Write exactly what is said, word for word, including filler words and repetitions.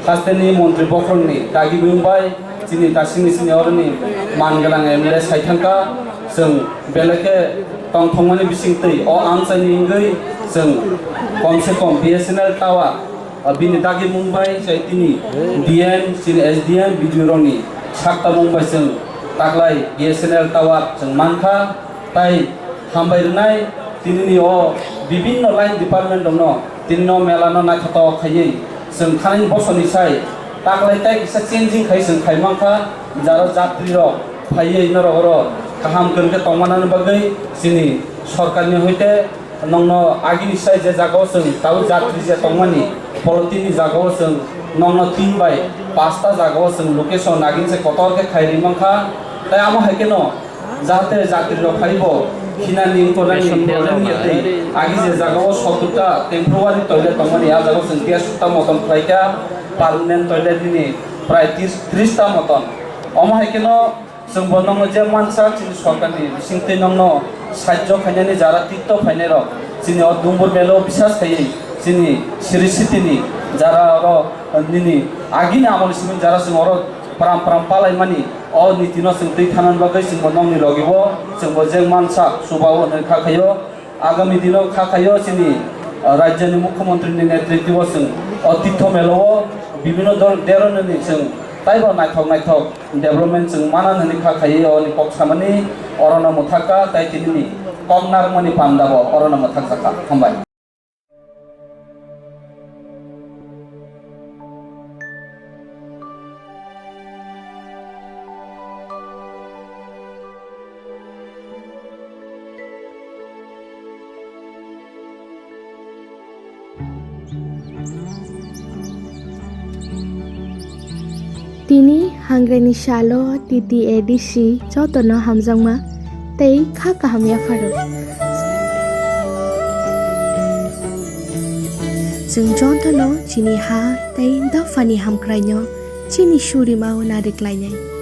Hasteni montri bokhorokni dagi bumung bai chini tasingni sini oroni man gwnang M L A sai thangkha, chwng belai khe tongthokmani bisingtwi o amchaini wngwi chwng komse kom B S N L tower, ah, bini dagi mung bai chai tini D M, chini S D M, B D O rokni sakta mung bai chwng taklai B S N L tower chwng mankha. Tai hambai rwnai, tinini o bibinno line department rokno tinino mela no naithotok khaiwi chwng thani bosoni sai taklai tai kisa changing khai chwng khai mankha, jaro jatri rok phaiwi norok oro kaham kwrwng khe tongmanani bagwi chini sorkarni hoite nokno agini sai je jagao chwng tabuk jatri je tongmani polythene ni jagao chwng nokno tin bai pasta jagao chwng location agini se kotor khe khai ri mankha, tai amo hai kheno jahate jatri rok phaibo khinani wngtonani problem ya tei agi je jagao sottor ta temporary toilet tongmani, a jagao chwng gas ta moton khlaikha, permanent toilet nini prai tris, tris ta moton. Omo hai kheno chwng bo nokno je mansa chini sorkarni bisingtwi nokno sahajyo khainani jara titto phainai rok chini o Dumbur melo bisas khaiwi chini siri sitini jara oro nini agini amoni simi jara chwng oro pram pram palaimani o nitino chwng twi thanani bagwi chwngbo nokni logibo chwngbo je mansa chubao hwnwi kha khaio. Agami dino kha khaio chini, ah, rajyoni mukhyamantri ni netritwo chwng o titho melo o bibhinno dol derononi chwng taibo naithok naithok development chwng mana hwnwi kha khaio oni kok samani orono mwthakha tai tinini kok narwkmani pandabo orono mwthakjakha. Hambai. Tini hangreni salo T T A D C jotono hamjakma tei kha kaham yapharo. Chwng jotono chini ha tei dophani hamkraino chini surimao nariklainai.